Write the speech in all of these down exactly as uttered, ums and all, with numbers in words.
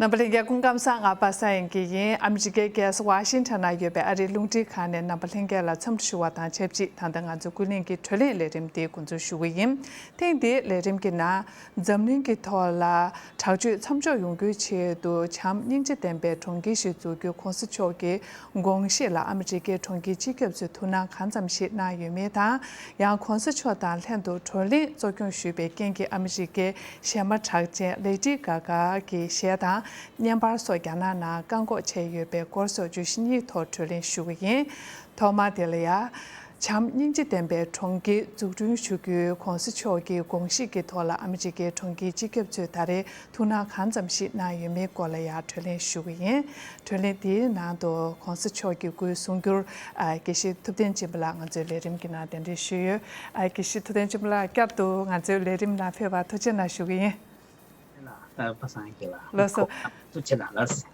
རྣམ་པ་ལྷན་རྒྱས་སྐུ་ཁམས་བཟང་། ང་པ་སངས་དབྱངས་སྐྱིད་ཡིན། ཨ་མི་རི་ཀའི་རྒྱལ་ས་ཝ་ཤིང་ཊོན་ན་ཡོད་པའི་ཨ་རིའི་རླུང་འཕྲིན་ཁང་ནས་རྣམ་པ་ལྷན་རྒྱས་ལ་འཚམས་འདྲི་ཞུ་བ་དང་ཆབས་ཅིག་ད་ལྟ་ང་ཚོའི་ཀུན་གླེང་གི་བགྲོ་གླེང་ལས་རིམ་འདི་འགོ་འཛུགས་ཞུ་གི་ཡིན། ཐེངས་འདིའི་ལས་རིམ་གྱི་ནང་། འཛམ་གླིང་གི་ཐོག་ལ་དྲག་སྤྱོད་མཚམས་འཇོག་ཡོང་རྒྱུའི་ཆེད་དུ་བྱམས་སྙིང་རྗེ་ལྡན་པའི་གྲོང་ཁྱེར་ཞིག་འཛུགས་རྒྱུའི་༸གོང་ས་མཆོག་གི་དགོངས་གཞི་ལ་ཨ་མི་རི་ཀའི་གྲོང་ཁྱེར་སྤྱི་ཁྱབ་ཚོས་ཐུགས་སྣང་གང་ཙམ་ཞིག་གནང་ཡོད་མེད་དང་། ཡང་༸གོང་ས་མཆོག་དང་ལྷན་དུ་བགྲོ་གླེང་གཙོ་སྐྱོང་ཞུས་པའི་རྐྱེན་གྱིས་ཨ་མི་རི་ཀའི་གཞས་མ་གྲགས་ཅན་Lady Gaga གྱི་གཞས་དང་བརྙན་པར་སོགས་རྒྱ་ནག་ནང་བཀག་འགོག་བྱས་ཡོད་པའི་སྐོར་སོགས་བརྗོད་གཞི་གཉིས་ཐོག་བགྲོ་གླེང་ཞུ་གི་ཡིན། ཐོག་མ་དེ་ལ་ཡ། བྱམས་སྙིང་རྗེ་ལྡན་པའི་གྲོང་ཁྱེར་འཛུགས་སྐྲུན་ཞུ་རྒྱུའི་༸གོང་ས་མཆོག་གི་དགོངས་གཞི་གི་ཐོག་ལ་ཨ་མི་རི་ཀའི་གྲོང་ཁྱེར་སྤྱི་ཁྱབ་ཚོས་ད་རེས་ཐུགས་སྣང་གང་ཙམ་ཞིག་གནང་ཡོད་མེད་སྐོར་ལ་ཡང་བགྲོ་གླེང་ཞུ་གི་ཡིན། བགྲོ་གླེང་འདིའི་ནང་དུ་༸གོང་ས་མཆོག་གི་སྐུའི་གསུང་སྒྱུར་ཨ་དགེ་བཤེས་ཐུབ་བསྟན་སྦྱིན་པ་ལགས་ང་ཚོའི་ལས་རིམ་གྱི་ནང་གདན་འདྲེན་ཞུས་ཡོད། ཨ་དགེ་བཤེས་ཐུབ་བསྟན་སྦྱིན་པ་ལགས་བསྐྱར་དུ་ང་ཚོའི་ལས་རིམ་ནང་ཕེབས་པར་ཐུགས་རྗེ་གནང་ཞུ་གི་ཡིན། ལགས་སོ། པ་སངས་རྒྱས་ལགས། ལགས་སོ། ཐུགས་རྗེ་གནང་ལགས།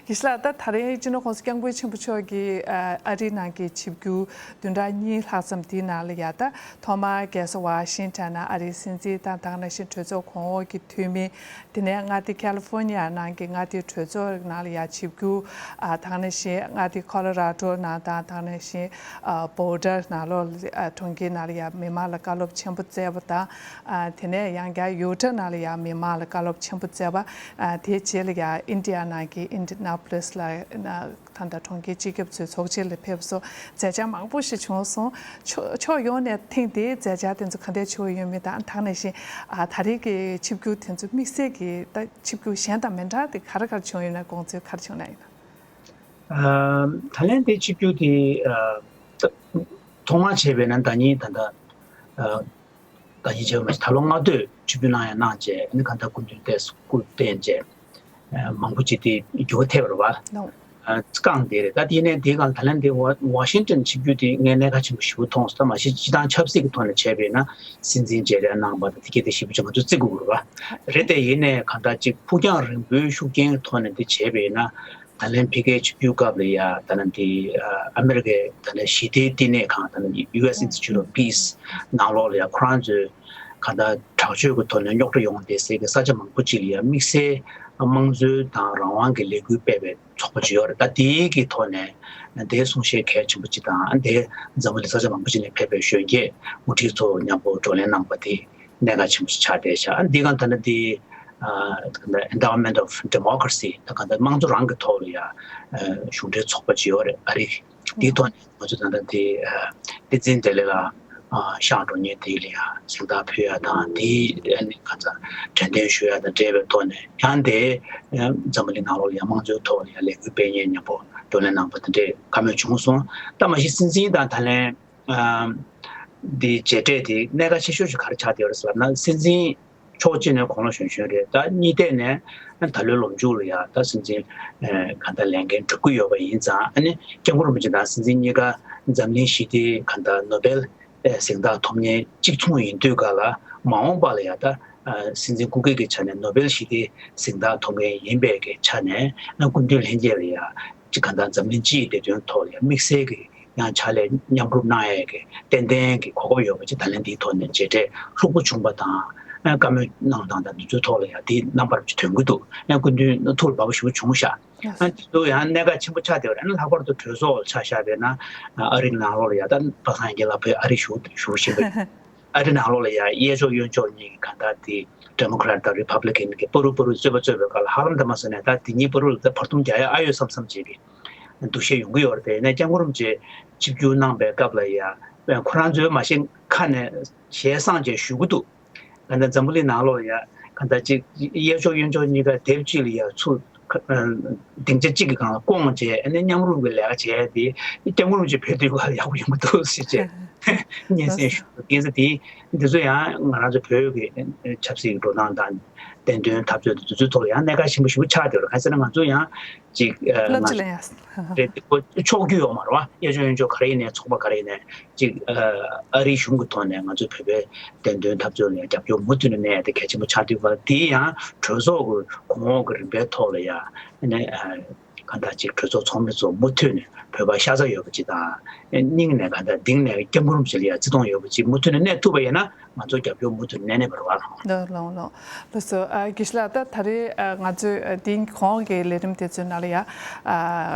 དགེ་བཤེས་ལགས། ད་ད་རེས་སྤྱི་ནོར་༸གོང་ས་༸སྐྱབས་མགོན་ཆེན་པོ་མཆོག་གིས་ཨ་རིའི་ནང་གི་ཆིབས་བསྒྱུར་བདུན་ཕྲག་གཉིས་ལྷག་ཙམ་དེའི་ནང་ལ་ཡ་ད་ཐོག་མར་རྒྱལ་ས་ཝ་ཤིང་ཊོན་ནང་ཨ་རིའི་སྲིད་འཛིན་དང་དེ་ནང་བཞིན་གྲོས་ཚོགས་གོང་འོག་གི་འཐུས་མི། དེ་ནས་མངའ་སྡེ་ཁ་ལི་ཧྥོ་ནི་ཡ་ནང་གི་མངའ་སྡེའི་གྲོས་ཚོགས་ནང་ལ་ཡ་ཆིབས་བསྒྱུར། ཨ་དེ་ནང་བཞིན་མངའ་སྡེ་ཁོ་ལོ་ར་ཌོ་ནང་དང་དེ་ནང་བཞིན་ཨ་བྷོ་ལྡར་ནང་ལོགས་ཨ་གྲོང་ཁྱེར་ནང་ལ་ཡ་མི་མང་ལ་བཀའ་སློབ་ཆེན་པོ་སྩལ་བ་དང་། ཨ་དེ་ནས་ཡང་བསྐྱར་ཡུ་ཊ་ནང་ལ་ཡང་མི་མང་ལ་བཀའ་སློབ་ཆེན་པོ་སྩལ་བ། ཨ་དེའི་རྗེས་ལ་ཡང་ཨིན་ཌི་ཡ་ནང་གི་ཨིན་ཌི་ནཱ་པོ་ལིས་ལ་ད་ལྟ་གྲོང་ཁྱེར་སྤྱི་ཁྱབ་ཚོའི་ཚོགས་ཆེན་ལ་ཕེབས་སོང་། མཛད་འཆར་མང་པོ་ཞིག་བྱུང་སོང་། ཕྱོགས་ཕྱོགས་ཡོངས་ནས་ཐེངས་འདིའི་མཛད་འཆར་དེ་ཚོ་ག་འདྲས་བྱུང་ཡོད་མེད་དང་དེ་ནང་བཞིན་ཨ་ད་རེས་ཀྱི་ཆིབས་བསྒྱུར་དེ་ཚོ་དམིགས་བསལ་གྱི་ད་ཆིབས་བསྒྱུར་གཞན་དང་མི་འདྲ་དེ་ག་རེ་ག་རེ་བྱུང་ཡོད་ན་དགོངས་ཚུལ་ག་རེ་བྱུང་ན་ཡིན་ན། ཨ་ད་ལན་དེ་ཆིབས་བསྒྱུར་དེ་ཨ་ཐོག་མར་བྱས་པས་ན་ཟླ་ཉིན་ད་ལྟ་ཨ་ཟླ་ཉིན་བྱས་པ་མ་ཟད་ད་ལོ་ལྔ་བསྟོད་ཆིབས་བསྒྱུར་གནང་ཡང་གནང་བྱས་ཨ་ནི་གང་ལྟར་སྐུ་མདུན་ཏོག་ཙམ་སྐུ་བསྟན་བྱས་ཨ་མང་པོ་ཅིག་དེ་འགྱུར་བ་ཐེབས་པ་རེད་བ། ལགས། ཨ་བསྐངས་བསྡད་རེད། ད་དེ་ནས་དེའི་སྒང་ལ་ད་ལན་དེ་ཝ་ཝ་ཤིང་ཊོན་ཆིབས་བསྒྱུར་དེ་ངས་གནད་འགག་ཆེན་པོ་ཞེ་པོ་མཐོང་སོང་། ད་མ་གཞི་སྤྱི་བཏང་ཆབ་སྲིད་ཀྱི་ཐོག་ནས་བྱས་པས་ན་སྲིད་འཛིན་མཇལ་འཕྲད་གནང་བ་དང་དེ་གས་དེ་ཞེ་པོ་ཅིག་ང་ཚོ་བརྩི་དགོས་ཀྱི་རེད་བ། རེད་དེ་ཡིན་ནའི་གང་ལྟར་ཅིག་ཕུགས་རྒྱང་རིང་པོའི་ཤུགས་རྐྱེན་གྱི་ཐོག་ནས་དེ་བྱས་པས་ན། ད་ལན་ཕ་གིའི་ཆིབས་བསྒྱུར་སྐབས་ལ་ཡ་ད་ལན་དེ་ཨ་མེ་རི་ཀའི་ད་ལན་ཞི་བདེའི་བསྟི་གནས་ཁང་ད་ལན་ཡུ་ཨེ་སི་ཨིན་སི་ཊི་ཊུཊ་ཨོཕ་པིས་ནང་ལོགས་ལ་ཡ་ཁོ་རང་ཚོའི་གང་ལྟར་དྲག་སྤྱོད་ཀྱི་ཐོག་ནས་རྙོག་དྲ་ཡོང་བསྡད་སའི་གི་ས་ཆ་མང་པོ་ཅིག་ལ་ཡ་དམིགས་བསལ་དམངས་གཙོའི་དང་རང་དབང་གི་ལས་འགུལ་སྤེལ་བའི་ཚོགས་པ་ཅིག་ཡོད་རེད། ད་དེའི་གི་ཐོག་ནས་དེའི་གསུང་བཤད་གལ་ཆེན་པོ་ཅིག་དང་དེ་འཛམ་བུ་གླིང་ས་ཆ་མང་པོ་ཅིག་ནས་ཕེབས་པའི་གཞོན་སྐྱེས་དབུ་ཁྲིད་ཚོ་མཉམ་པོ་བགྲོ་གླེང་གནང་པ་དེ། གནད་འགག་ཆེན་པོ་ཞིག་ཆགས་བསྡད་ཤག་འདི་གང་ལྟར་ན་འདི་ཨ་Endowment of Democracy ད་གང་ལྟར་དམངས་གཙོ་རང་གི་ཐོག་ལ་ཡ་ཨ་གཞུང་འབྲེལ་ཚོགས་པ་ཅིག་ཡོད་རེད། ཨ་རི་འདིའི་ཐོག་ནས་ང་ཚོ་ད་ལྟ་འདི་ཨ་བསྟན་འཛིན་བདེ་ལེགས་ལགས་ཨ་གཤེགས་འགྲོ་ཉེན་འདི་ལ་ཡ་གཟེངས་རྟགས་ཕུལ་ཡ་དང་འདི་ཨ་ནི་གང་ལྟར་དྲན་རྟེན་ཞུ་ཡ་དང་འབྲེལ་བའི་ཐོག་ནས་ཡང་འདི་ཨ་འཛམ་བུ་གླིང་ནང་ལོགས་ལ་ཡ་དམངས་གཙོའི་ཐོག་ལ་ཡ་ལས་འགུལ་སྤེལ་མཁན་མཉམ་པོ་བགྲོ་གླེང་གནང་པ་དེ་འདྲའི་བཀའ་མོལ་བྱུང་སོང་། ད་མ་གཞི་སྲིད་འཛིན་དང་ད་ལན། ཨམ། འདི་མཇལ་འཕྲད་དེ་གནད་འགག་ཆེ་ཤོས་ཤིག་ག་རེ་ཆགས་བསྡད་ཡོད་རེད་ཟེར་ལབ་ན་སྲིད་འཛིན་ཕྱོགས་གཅིག་ནས་དགུང་ལོ་གཞོན་གཞོན་རེད། ད་གཉིས་ཐད་ནས་ད་ལོའི་ལོ་མཇུག་ལ་ཡ་ད་སྲིད་འཛིན་ཨ་གང་ལྟར་ལས་འགན་སྒྲུབ་ཀྱི་ཡོད་པ་ཡིན་ཙང་ཨ་ནི་སྐྱབས་མགོན་རིན་པོ་ཆེ་དང་སྲིད་འཛིན་གཉིས་ཀ་འཛམ་གླིང་ཞི་བདེའི་གང་ལྟར་ནོ་བེལ་གཟེངས་རྟགས་ཐོབ་མཁན་གཅིག་མཚུངས་ཡིན་དུས་ག་ལ་མ་འོངས་པ་ལ་ཡ་ད་ཨ་སྲིད་འཛིན་སྐུ་སྒེར་གྱི་ཆ་ནས་ནོ་བེལ་ཞི་བདེའི་གཟེངས་རྟགས་ཐོབ་མཁན་ཡིན་པའི་གི་ཆ་ནས་ཨ་སྐུ་མདུན་ལྷན་རྒྱས་ལ་ཡ་གཅིག་གང་ལྟར་འཛམ་གླིང་སྤྱི་ཡི་བདེ་དོན་ཐོག་ལ་ཡ་དམིགས་བསལ་གྱི་ཡང་ཕྱག་ལས་མཉམ་རུབ་གནང་ཡས་ཀྱི་ཏན་ཏན་གྱི་གོ་སྐབས་ཡོད་པ་ཅིག་ད་ལན་འདིའི་ཐོག་ནས་མཇལ་འཕྲད་ལྷུག་པོ་བྱུང་པ་དང་། ཨ་བཀའ་མོལ་གནང་སྟངས་དང་འདི་ཚོའི་ཐོག་ལ་ཡང་དེའི་རྣམ་པར་ཅིག་ཐོན་གྱི་འདུག་ཨ་སྐུ་མདུན་ཐུགས་ལ་བབས་པ་ཞེ་པོ་བྱུང་ཤག་ཨ་འདི་ཚོ་ཡང་གནད་འགག་ཆེན་པོ་ཆགས་བསྡད་པ་རེད། ཨ་ལྷག་པར་དུ་གྲོས་ཚོགས་ལ་ཆ་བཞག་པས་ན་ཨ་རིའི་ནང་ལོགས་ལ་ཡང་ད་པ་སངས་རྒྱས་ལགས་བོད་ཨ་རི་བཞུགས་བཞུགས་བཞིན་པ་ཨ་རི་ནང་ལོགས་ལ་ཡང་གཡས་ཕྱོགས་གཡོན་ཕྱོགས་གཉིས་ཀྱི་གང་ལྟར་དེ་Democrat་དང་Republican་གི་བར་དུ་བར་དུ་རྩོད་པ་རྩོད་པའི་སྐབས་ལ་ཧ་ལམ་དུ་མ་སོང་ནས་ད་དེ་གཉིས་བར་དུ་ད་བར་འདུམ་རྒྱག་ཡ་ཨ་ཡོད་བསམ་བསམ་བྱས་པའི་འདུ་ཤེས་ཡོང་གི་ཡོད་རེད། དེ་ནས་སྐྱབས་མགོན་རིན་པོ་ཆེ་ཆིབས་བསྒྱུར་གནང་པའི་སྐབས་ལ་ཡ་ཁོ་རང་ཚོའི་མ་གཞི་ཁ་ནས་ཞལ་བསངས་བཅས་ཞུ་གི་འདུག་གང་ལྟར་འཛམ་བུ་གླིང་ནང་ལོགས་ལ་ཡ་གང་ལྟར་ཅིག་གཡས་ཕྱོགས་གཡོན་ཕྱོགས་གཉིས་ཀ་དེབ་གཅིག་ལ་ཡ་ཚུར་སྡིངས་ཆ་གཅིག་གི་སྒང་ལ་བསྐོང་བྱས་ཨ་ནི་མཉམ་རུབ་ཀྱི་ལས་ཀ་བྱས་ཏེ་སྐྱབས་མགོན་རིན་པོ་ཆེ་བོད་དུ་ཡོང་བ་ལ་ཡག་པོ་ཡོང་གི་འདུག་ཟེར་བྱས་སྙན་སེང་ཞུ་གི་འདུག་དེ་ཚོ་ཡང་ང་རང་ཚོ་བོད་ཀྱི་ཆབ་སྲིད་ཀྱི་འགྲོ་སྟངས་དང་བསྟན་དོན་འཐབ་རྩོད་དེ་ཚོའི་ཐོག་ལ་ཡང་གནད་འགག་ཆེན་པོ་ཞེ་པོ་ཆགས་བསྡད་ཡོད་རེད། གང་ཟེར་ན་ང་ཚོ་ཡང་ཅིག་ཨ་རླབས་ཆེ་ལ་ཡ། རེད་དེ་ཁོ་ཕྱོགས་རྒྱུ་ཡོད་མ་རེད་བ། གཡས་ཕྱོགས་གཡོན་ཕྱོགས་ག་རེ་ཡིན་ནའི་ཚོགས་པ་ག་རེ་ཡིན་ནའི་ཅིག་ཨ་ཨ་རིའི་གཞུང་གི་ཐོག་ནས་ང་ཚོ་བོད་པའི་བསྟན་དོན་འཐབ་རྩོད་ལ་ཡང་རྒྱབ་སྐྱོར་མུ་མཐུད་ནས་གནས་དེ་གལ་ཆེན་པོ་ཆགས་དུས་བར་དེ་ཡང་གྲོས་ཚོགས་ཀྱི་གོང་འོག་གི་རིམ་པའི་ཐོག་ལ་ཡང་ནས་ཨ་གང་ལྟར་ཅིག་གྲོས་ཚོགས་ཚོགས་མི་ཚོ་མུ་མཐུད་ནས་བོད་པ་ཤ་ཚ་ཡོད་པ་ཅིག་དང་སྙིང་ནས་གང་ལྟར་གཏིང་ནས་སྐྱབས་མགོན་རིན་པོ་ཆེ་ལ་ཡང་བརྩི་མཐོང་ཡོད་པ་ཅིག་མུ་མཐུད་ནས་གནས་ཐུབ་པ་ཡིན་ན། ང་ཚོ་རྒྱབ་སྐྱོར་མུ་མཐུད་གནས་ནས་བར་བ། ལགས་ལགས་ལགས། ལགས་སོ། ཨ་དགེ་བཤེས་ལགས། ད་ད་རེས་ཨ་ང་ཚོས་ཨ་དེའི་གོང་གི་ལས་རིམ་དེ་ཚོའི་ནང་ལ་ཡ་ཨ་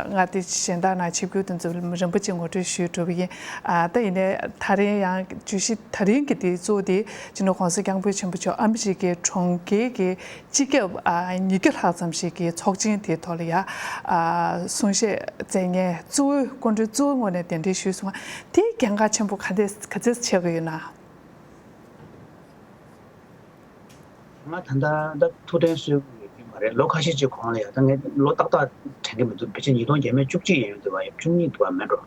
ང་དེ་གཞན་དག་ནང་ཆིབས་བསྒྱུར་དེ་ཚོ་རིམ་པ་གཅིག་ངོ་སྤྲོད་ཞུས་གྲུབ་པ་ཡིན། ཨ་ད་ཡིན་ནའི་ད་རེས་ཡང་བརྗོད་གཞི་ད་རིང་གི་དེ་གཙོ་བོ་དེ་སྤྱི་ནོར་༸གོང་ས་༸སྐྱབས་མགོན་ཆེན་པོ་མཆོག་ཨ་མི་རི་ཀའི་གྲོང་ཁྱེར་གྱི་སྤྱི་ཁྱབ་ཨ་ཉིས་བརྒྱ་ལྷག་ཙམ་ཞིག་གི་ཚོགས་ཆེན་དེའི་ཐོག་ལ་ཡ་ཨ་གསུང་བཤད་མཛད་མཁན་གཙོ་བོའི་སྐུ་མགྲོན་གཙོ་བོའི་ངོས་ནས་གདན་འདྲེན་ཞུས་སོང་བ། དེ་གལ་འགངས་ཆེན་པོ་ག་འདྲས་ག་ཚོད་ཆགས་ཀྱི་ཡོད་ན། ང་ད་ལྟ་ད་ཐུགས་དྲན་གསོས་ཀྱི་ཡོད་མ་རེད། ལོ་ཁ་ཤས་ཅིག་གོང་ལ་ཡ་ད་ངས་ལོ་ཏག་ཏག་དྲན་གྱི་མི་འདུག་ཕལ་ཆེར་ཉིས་སྟོང་བརྒྱ་མེད་བཅུ་གཅིག་ཡན་ཡོད་འདུག་བ། ཡ་བཅུ་གཉིས་འདུག་བ་མེད་འགྲོ།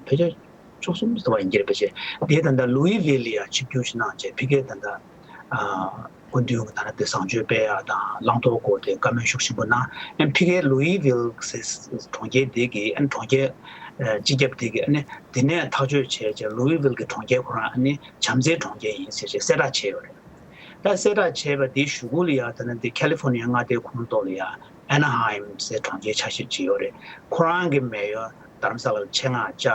ཕལ་ཆེར་བཅུ་གསུམ་ཟེར་བ་ཡིན་གྱི་རེད། ཕལ་ཆེར་དེ་ད་ལྟ་ལུའི་ཝིལ་ལ་ཡ་ཆིབས་བསྒྱུར་ཞིག་གནང་བྱས། ཕ་གིར་ད་ལྟ་སྐུ་མདུན་གྱི་ད་ལྟ་དེ་བཟང་སྤྱོད་སྤེལ་ཡ་དང་བླང་དོར་སྐོར་དེ་བཀའ་མོལ་ཤུགས་ཆེན་པོ་གནང་། ཨ་ནི་ཕ་གིའི་ལུའི་ཝིལ་ཟེར་གྲོང་ཁྱེར་དེ་གི་ཨ་ནི་གྲོང་ཁྱེར་སྤྱི་ཁྱབ་དེ་གི་ཨ་ནི་དེ་ནས་ཐག་གཅོད་བྱས་བྱས་ལུའི་ཝིལ་གྱི་གྲོང་ཁྱེར་ཁོ་རང་ཨ་ནི་བྱམས་བརྩེའི་གྲོང་ཁྱེར་ཡིན་ཟེར་བྱས་གསལ་བསྒྲགས་བྱས་ཡོད་རེད། ད་གསལ་བསྒྲགས་བྱས་པ་དེའི་གཞུག་གུ་ལ་ཡ་ད་ནི་འདི་ཁ་ལི་ཧྥོ་ནི་ཡ་མངའ་སྡེའི་ཁོངས་གཏོགས་ལ་ཡ་ཨེ་ན་ཧའིམ་ཟེར་གྲོང་ཁྱེར་ཆ་ཤས་ཅིག་ཡོད་རེད། ཁོ་རང་གི་མེ་ཡོར་རྡ་རམ་ས་ལ་ལ་ཆེད་མངགས་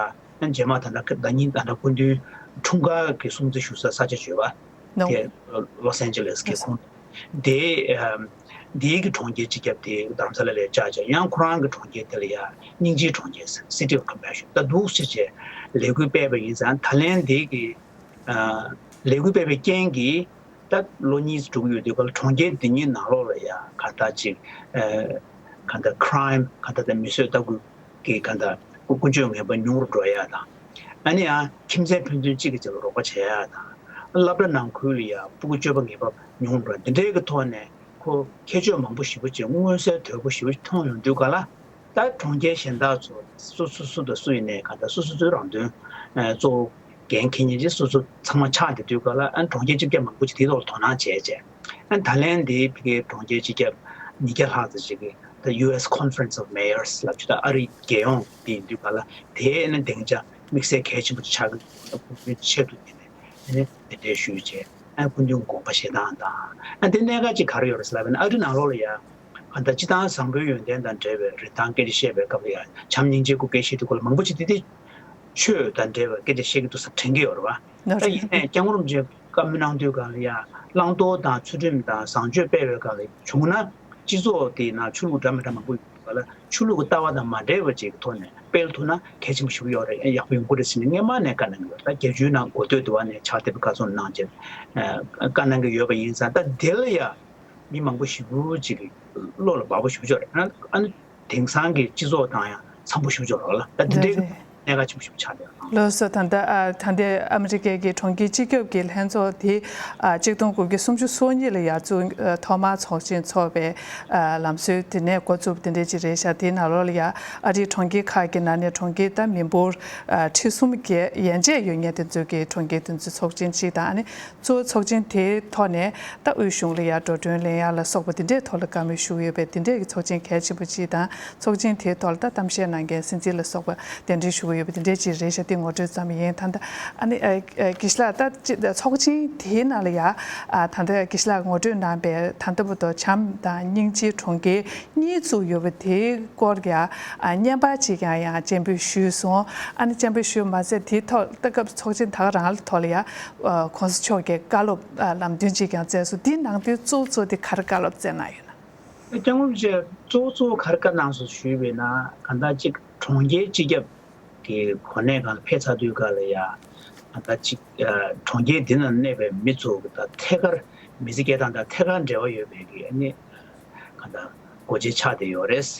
བཅར། རྗེས་མ་ད་ལྟ་ཟླ་ཉིན་ད་ལྟ་སྐུ་མདུན་འཁྲུངས་སྐར་གྱི་སྲུང་བརྩི་ཞུ་ས་ས་ཆ་བརྗོད་པ་དེ་ལོ་སན་ཅི་ལེས་ཀྱི་ཁོངས་དེ། འདིའི་གི་གྲོང་ཁྱེར་སྤྱི་ཁྱབ་དེ་རྡ་རམ་ས་ལ་ལ་བཅར་བྱས། ཡང་ཁོ་རང་གི་གྲོང་ཁྱེར་དེ་ལ་ཡ་སྙིང་རྗེའི་གྲོང་ཁྱེར་City of Compassion ད་འདུག་སེ་བྱས་ལས་འགུལ་སྤེལ་བ་ཡིན་ཙང་། ད་ལན་འདི་གི་ལས་འགུལ་སྤེལ་བའི་རྐྱེན་གྱིས་ད་ལོ་གཉིས་འགྲོ་གི་ཡོད་དུས་ག་ལ་གྲོང་ཁྱེར་འདི་གཉིས་ནང་ལོགས་ལ་ཡ་ག་ད་ཅིག་ག་ད་ཁྲའིམ་ག་ད་ད་མི་གསོད་ལྟ་སྐུལ་གྱི་ག་ད་ཀུན་སྤྱོད་ངན་པ་ཉུང་རུ་འགྲོ་ཡ་དང་། ཨ་ནི་ཡང་ཁྱིམ་མཚེས་ཕན་ཚུན་གཅིག་གིས་གཅིག་ལ་རོགས་པ་བྱེད་ཡ་དང་། སློབ་གྲྭ་ནང་ཁུལ་ལ་ཡ་ཕྲུ་གུ་སྤྱོད་པ་ངན་པ་ཉུང་རུ་འགྲོ་ཡ་འདི་འདྲའི་གི་ཐོག་ནས་ཁོ་ཁྱད་ཆོས་མང་པོ་ཞེ་པོ་ཅིག་མངོན་གསལ་དོད་པོ་ཞེ་པོ་ཅིག་མཐོང་ཡོང་དུས་ག་ལ། ད་གྲོང་ཁྱེར་གཞན་དག་ཚོ་སོ་སོ་སུ་དང་སུ་ཡིན་ནའི་གང་ལྟར་སོ་སོ་སོའི་རང་དོན་གཙོ་བོ་འགན་འཁྱེར་མཁན་ཅིག་སོ་སོ་ཚང་མ་ཆགས་བསྡད་དུས་ག་ལ། ཨ་གྲོང་ཁྱེར་སྤྱི་ཁྱབ་མང་པོ་ཅིག་དེའི་ཐོག་ལ་དོ་སྣང་བྱས་བྱས། ཨ་ད་ལན་འདི་ཕ་གིའི་གྲོང་ཁྱེར་སྤྱི་ཁྱབ་ཉིས་བརྒྱ་ལྷག་ཙམ་ཅིག་གིས་ད་ཡུ་ཨེས་Conference of Mayors ལབ་ཅིག་ད་ཨ་རིའི་རྒྱལ་ཡོངས་དེ་ཡིན་དུས་ག་ལ། དེའི་ཨ་ནི་སྡིངས་ཆ་དམིགས་བསལ་གལ་ཆེན་པོ་ཅིག་ཆགས་ཀྱི་འདུག་ཆེད་དུ་དེ་ནས་ཨ་ནི་དེ་འདྲའི་ཞུས་བྱས། ཨ་སྐུ་མདུན་དགོངས་པ་བཞེས་སྟངས་དང་། ཨ་དེ་གནད་འགག་ཅིག་ག་རེ་ཡོད་རེད་ཟེར་ལབ་པ་ཡིན་ན། ཨ་རི་ནང་ལོགས་ལ་ཡ་གང་ལྟར་སྤྱི་བཏང་བཟང་པོའི་ཡོན་ཏན་དང་འབྲེལ་བའི་རིན་ཐང་སྐད་ཆ་བཤད་པའི་སྐབས་ལ་ཡ་བྱམས་སྙིང་རྗེའི་སྐོར་སྐད་བཤད་དུས་སྐོར་ལ་མང་པོ་ཅིག་དེ་དེ་ཆོས་དང་འབྲེལ་བའི་སྐད་ཆ་བཤད་ཀྱི་འདུག་ས་དྲན་གྱི་ཡོད་རེད་བ། ད་ཡིན་ནའི་སྐྱབས་མགོན་རིན་པོ་ཆེ་བཀའ་མོལ་གནང་དུས་སྒང་ལ་ཡ་བླང་དོར་དང་ཚུལ་ཁྲིམས་དང་བཟང་སྤྱོད་སྤེལ་བའི་སྒང་ལ་བྱུང་ན། སྤྱི་ཚོགས་དེའི་ནང་ཆོས་ལུགས་འདྲ་མི་འདྲ་མང་པོ་ཡོད་པ་ལ། ཆོས་ལུགས་ཀྱི་ལྟ་བ་དང་མ་འབྲེལ་བ་ཅིག་གི་ཐོག་ནས་སྤེལ་ཐུབ་ན་གལ་ཆེན་པོ་ཞིག་ཡོད་རེད། ཡག་པོ་ཡོང་གི་རེད་ཟེར་ནས་སྔན་མ་ནས་བཀའ་གནང་གི་ཡོད། ད་བརྒྱད་ཅུའི་ནང་འགོ་སྟོད་དུ་བ་ནས་ཕྱག་དེབ་བཀའ་ཚོགས་གནང་བྱས་བཀའ་གནང་གི་ཡོད་པ་ཡིན་ཙང་། ད་དེ་ལ་ཡ་མི་མང་པོ་ཞེ་པོ་ཅིག་གི་བློ་ལ་འབབ་པོ་ཞེ་པོ་ཅིག་རེད། ཨ་ནི་དེང་སང་གི་སྤྱི་ཚོགས་དང་ཡང་འཚམ་པོ་ཞེ་པོ་ཅིག་རེད་ལ། ད་དེ་འདྲའི་གནད་འགག་ཆེན་པོ་ཞེ་པོ་ཆགས་བསྡད་ཡོད། ལགས་སོ། ད་ལྟ་ཨ་ད་ལྟའི་ཨ་མི་རི་ཀའི་གི་གྲོང་ཁྱེར་སྤྱི་ཁྱབ་ཀྱི་ལྷན་ཚོགས་དེ་ཨ་གཅིག་སྟོང་དགུ་བརྒྱ་སུམ་ཅུ་སོ་གཉིས་ལ་ཡ་བཙུགས། ཨ་ཐོག་མར་ཚོགས་ཆེན་འཚོགས་པའི་ཨ་ལམ་སྲོལ་དེ་ནས་འགོ་བཙུགས་པ་དེ་འདྲ་ཅིག་རེད་ཤག་དེའི་ནང་ལོགས་ལ་ཡ་ཨ་རིའི་གྲོང་ཁྱེར་ཁག་གི་ནང་ནས་གྲོང་ཁྱེར་ད་མི་འབོར་ཨ་ཁྲི་གསུམ་བརྒལ་ཡན་ཆད་ཡོད་མཁན་དེ་ཚོའི་གི་གྲོང་ཁྱེར་དེ་ཚོའི་ཚོགས་ཆེན་གཅིག་དང་། ཨ་ནི་གཙོ་བོ་ཚོགས་ཆེན་དེའི་ཐོག་ནས་ད་དབུས་གཞུང་ལ་ཡ་འགྲོ་གྲོན་ལེན་ཡ་ལ་སོགས་པ་དེ་འདྲའི་ཐོག་ལ་བཀའ་མོལ་ཞུ་གི་ཡོད་པའི་དེ་འདྲའི་གི་ཚོགས་ཆེན་གལ་ཆེན་པོ་གཅིག་དང་། ཚོགས་ཆེན་དེའི་ཐོག་ལ་ད་གཏམ་བཤད་གནང་མཁན་སྲིད་འཛིན་ལ་སོགས་པ་གདན་འདྲེན་ཞུ་གི་ཡོད་པ་དེ་འདྲའི་ཅིག་རེད་ཤག་དེ་ངོ་སྤྲོད་ཙམ་ཡིན། ད་ལྟ་ཨ་ནི་ཨ་ཨ་དགེ་བཤེས་ལགས། ད་ཅི་ཚོགས་ཆེན་དེའི་ནང་ལ་ཡ་ཨ་ད་ལྟ་དགེ་བཤེས་ལགས་ངོ་སྤྲོད་གནང་པའི་ད་ལྟ་བར་དུ་བྱམས་དང་སྙིང་རྗེའི་གྲོང་ཁྱེར་གཉིས་བཙུགས་ཡོད་པ་དེའི་སྐོར་ཡ་ཨ་བརྙན་པར་ཅིག་ཡང་ཡང་སྤྱན་འབུལ་ཞུས་སོང་། ཨ་ནི་སྤྱན་འབུལ་ཞུས་མ་ཟད་དེའི་ཐོག་ད་སྐབས་ཚོགས་ཆེན་ད་ག་རང་ལ་ཐོག་ལ་ཡ་ཨ་གོང་ས་མཆོག་གིས་བཀའ་སློབ་ཨ་ལམ་སྟོན་ཅིག་ཀྱང་སྩལ་སོང་། དེའི་ནང་དོན་གཙོ་བོ་གཙོ་བོ་དེ་ག་རེ་བཀའ་སློབ་སྩལ་གནང་ཡོད་ན། སྐྱབས་མགོན་རིན་པོ་ཆེ་གཙོ་བོ་གཙོ་བོ་ག་རེ་བཀའ་གནང་སོང་ཞུས་པས་ན། གང་ལྟར་གཅིག་གྲོང་ཁྱེར་སྤྱི་ཁྱབ་ཀྱི་གོ་གནས་སྒང་ལ་ཕེབས་ཚར་དུས་སྒང་ལ་ཡ། གང་ལྟར་གཅིག་ཨ་གྲོང་ཁྱེར་འདི་ནང་གནས་པའི་མི་ཚོ་གི་ད་ཐད་ཀར་མི་ཚེ་སྐྱེལ་སྟངས་དང་ཐད་ཀར་འབྲེལ་བ་ཡོད་པའི་གི་ཨ་ནི་གང་ལྟར་སྒོ་འབྱེད་ཆགས་བསྡད་ཡོད་རེད།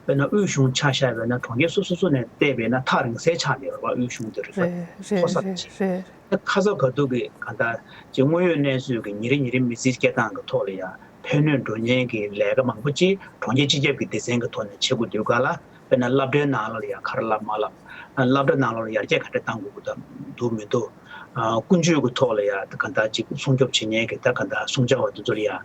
དཔེར་ན་དབུས་གཞུང་ཆ་བཞག་པས་ན་གྲོང་ཁྱེར་སོ་སོ་སོ་ནས་བལྟས་པས་ན་ཐག་རིང་སའི་ཆ་ནས་རེད་བ། དབུས་གཞུང་དེ་རེད་བ། རེད་མཐོ་ས་རེད་ཅིག་རེད། ཁ་ས་ག་དུས་ཀྱི་གང་ལྟར་ཅིག་དངོས་ཡོད་གནས་ཚུལ་གྱི་ཉིན་རེ་ཉིན་རེ་མི་ཚེ་སྐྱེལ་སྟངས་ཀྱི་ཐོག་ལ་ཡང་ཕན་གནོད་འགྲོ་ཉེན་གྱི་ལས་ཀ་མང་པོ་ཅིག་གྲོང་ཁྱེར་སྤྱི་ཁྱབ་ཀྱི་སྡེ་ཚན་གྱི་ཐོག་ནས་བྱེད་དགོས་དུས་ག་ལ། དཔེར་ན་སློབ་གྲྭའི་ནང་ལ་ཡང་ག་རེ་བསླབ་མ་བསླབ། སློབ་གྲྭ་ནང་ལ་ཡར་རྒྱས་ག་འདྲ་གཏང་དགོས་ཀྱི་འདུག་མི་འདུག་ཨ་ཀུན་སྤྱོད་ཀྱི་ཐོག་ལ་ཡང་གང་ལྟར་ཅིག་སྲུང་སྐྱོབ་བྱེད་མཁན་གྱི་ད་གང་ལྟར་སྲུང་བྱ་བ་འདི་ཚོ་ལ་ཡང་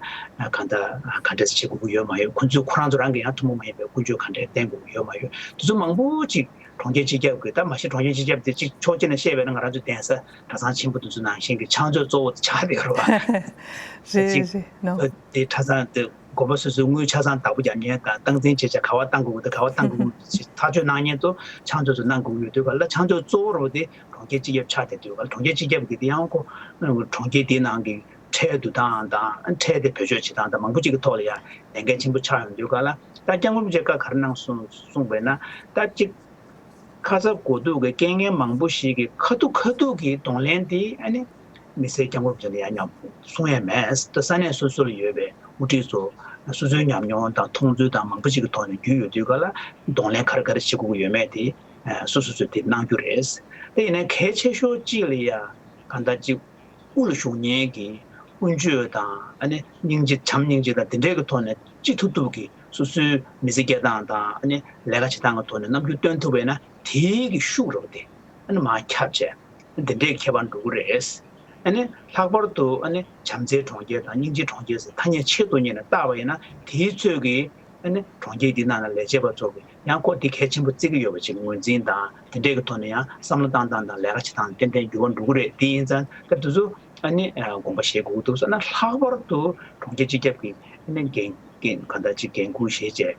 གང་ལྟར་ག་འདྲས་བྱེད་དགོས་ཀྱི་ཡོད་མ་ཡོད། ཁོ་ཚོས་ཁོ་རང་ཚོ་རང་གི་ཡང་ཐུན་མོང་མ་ཡིན་པའི་ཀུན་སྤྱོད་ག་འདྲས་བསྟན་དགོས་ཀྱི་ཡོད་མ་ཡོད། དེ་ཚོ་མང་པོ་ཅིག་གྲོང་ཁྱེར་སྤྱི་ཁྱབ་ཀྱི་ད་མ་གཞི་གྲོང་ཁྱེར་སྤྱི་ཁྱབ་དེ་ཅིག་ཕྱོགས་གཅིག་ནས་བཤད་པས་ན་ང་རང་ཚོའི་གདན་ས་གྲྭ་ཚང་ཆེན་པོ་དེ་ཚོ་ནང་བཞིན་གྱི་ཕྱག་མཛོད་གཙོ་བོ་དེ་ཆགས་བསྡད་ཡོད་རེད་བ། རེད་ཅིག་རེད་ནོ། དེ་གྲྭ་ཚང་དེ་ དགོན་པ་སོ་སོའི་དངུལ་ཆ་ཚང་བདག་པོ་རྒྱབ་མཁན་དང་སྟངས་འཛིན་བྱེད་བྱ་ག་བ་བཏང་དགོས་ཀྱི་འདུག་ག་བ་བཏང་དགོས་ཀྱི་འདུག་ཅེས་ཐག་གཅོད་གནང་མཁན་ཚོ་ཕྱག་མཛོད་ཚོས་གནང་དགོས་ཀྱི་ཡོད་དུས་ག་ལ། ཕྱག་མཛོད་གཙོ་བོ་རུ་དེ་གྲོང་ཁྱེར་སྤྱི་ཁྱབ་ཆགས་བསྡད་དུས་ག་ལ། གྲོང་ཁྱེར་སྤྱི་ཁྱབ་ཀྱིས་དེ་ཡང་ཁོ་གྲོང་ཁྱེར་དེའི་ནང་གི་ཁྲལ་བསྡུ་སྟངས་དང་ཁྲལ་དེ་བེད་སྤྱོད་བྱེད་སྟངས་དང་མང་པོ་ཅིག་གི་ཐོག་ལ་ཡང་ལས་འགན་ཆེན་པོ་ཆགས་ཡོང་དུས་ག་ལ། ད་སྐྱབས་མགོན་རིན་པོ་ཆེས་བཀའ་ག་རེ་གནང་སོང་གསུངས་པས་ན། ད་གཅིག་ཁ་ཚ་དགོས་གཏུགས་ཀྱི་རྐྱེན་ངན་མང་པོ་ཞིག་གི་ཁ་ཐུག་ཁ་ཐུག་གི་གདོང་ལེན་དེ་ཨ་ནི་མི་སེར་སྐྱབས་མགོན་རིན་པོ་ཆེ་ལ་ཡང་མཉམ་གསུང་ཡ་མེད། ད་ས་གནས་སོ་སོ་ལ་ཡོད་པའི་དབུ་ཁྲིད་ཚོ་སོ་སོའི་ཉམས་མྱོང་དང་མཐོང་ཚུལ་དང་མང་པོ་ཞིག་གི་ཐོག་ནས་རྒྱུས་ཡོད་དུས་ག་ལ། གདོང་ལེན་ག་རེ་ག་རེ་བྱེད་དགོས་ཀྱི་ཡོད་མེད་དེ་སོ་སོ་སོས་དེ་གནང་རྒྱུ་རེད། དེ་ཡིན་ན་གལ་ཆེ་ཤོས་གཅིག་ལ་ཡ་གང་ལྟར་གཅིག་དབུ་ལ་བཞུགས་མཁན་གྱི་ཀུན་སྤྱོད་དང་ཨ་ནི་སྙིང་རྗེ་བྱམས་སྙིང་རྗེ་དང་དེ་འདྲའི་གི་ཐོག་ནས་ཅི་ཐུབ་ཐུབ་ཀྱིས་སོ་སོའི་མི་ཚེ་སྐྱེལ་སྟངས་དང་ཨ་ནི་ལས་ཀ་བྱེད་སྟངས་ཀྱི་ཐོག་ནས་རྣམ་འགྱུར་སྟོན་ཐུབ་པས་ན་དེའི་གི་ཤུགས་རུ་དེ་ཨ་ནི་མར་ཁྱབ་བྱས། དེ་འདྲའི་ཁྱད་པར་འགྲོ་གི་རེད། ཨ་ནི་ལྷག་པར་དུ་ཨ་ནི་བྱམས་བརྩེའི་གྲོང་ཁྱེར་དང་སྙིང་རྗེའི་གྲོང་ཁྱེར་ཟེར་ཐ་སྙད་ཆེད་དུ་གཉེར་ནས་བལྟས་པ་ཡིན་ན་དེའི་ཚོད་ཀྱིས། ཨ་ནི་གྲོང་ཁྱེར་འདི་ནང་ལ་ལས་བྱེད་པ་ཚོ་གིས་ཡང་ཁོ་འདི་གལ་ཆེན་པོ་བརྩི་གི་ཡོད་པ་ཅིག་ངོས་འཛིན་དང་དེ་འདྲའི་གི་ཐོག་ནས་ཡང་བསམ་བློ་བཏང་སྟངས་དང་ལས་ཀ་བྱེད་སྟངས་ཏན་ཏན་འགྱུར་བ་འགྲོ་གི་རེད། དེ་ཡིན་ཙང་ད་དུས་ཚོད་ཨ་ནི་དགོངས་པ་བཞེས་དགོས་འདུག་ཟེར་ན། ལྷག་པར་དུ་གྲོང་ཁྱེར་སྤྱི་ཁྱབ་ཀྱི་ཨ་ནི་འགན་འགན་གང་ལྟར་ཅིག་འགན་འཁུར་བཞེས་བྱས།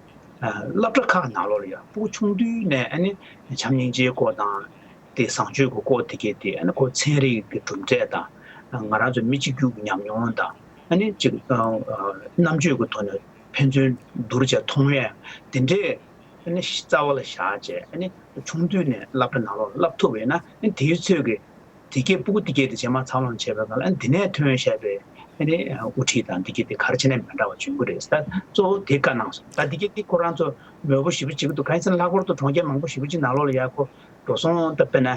སློབ་གྲྭ་ཁག་ནང་ལོགས་ལ་ཡང་སྤུ་གུ་ཆུང་དུས་ནས་ཨ་ནི་བྱམས་སྙིང་རྗེའི་སྐོར་དང་། དེ་བཟང་སྤྱོད་ཀྱི་སྐོར་དེ་གས་དེ་ཨ་ནི་ཁོ་ཚན་རིག་གི་གྲུབ་འབྲས་དང་། ང་རང་ཚོ་མི་གཅིག་གྱུར་གྱི་ཉམས་མྱོང་དང་ཨ་ནི་ཅིག་རྣམ་དཔྱོད་ཀྱི་ཐོག་ནས་ཕན་ཚུན་བསྡུར་བྱས་མཐོང་ཡས་དེ་འདྲས་ཨ་ནི་རྩ་བ་ལ་བཞག་བྱས། ཨ་ནི་ཆུང་དུས་ནས་སློབ་གྲྭ་ནང་ལོགས་ལ་བསླབ་ཐུབ་པ་ཡིན་ན་ཨ་ནི་དེའི་ཚོད་ཀྱིས་དེ་གས་སྤུ་གུ་དེ་གས་དེ་རྗེས་མ་འཚར་ལོངས་བྱས་པའི་སྒང་ལ་ཨ་ནི་དེ་ནས་ཐོན་བཞག་པའི་ཨ་ནི་དབུ་ཁྲིད་དང་དེ་གས་དེ་ག་རེ་བྱས་ནས་མི་འདྲ་བ་བྱུང་གི་རེད། ད་གཙོ་བོ་དེ་བཀའ་གནང་སོང་། ད་དེ་གས་དེ་ཁོ་རང་ཚོ་མོས་པོ་ཞེ་པོ་བྱེད་ཀྱི་འདུག་གང་ཡིན་ཟེར་ན་ལྷག་པར་དུ་གྲོང་ཁྱེར་མང་པོ་ཞེ་པོ་ཅིག་ནང་ལོགས་ལ་ཡ་ཁོ་འགྲོ་སོང་ད་དཔེར་ན་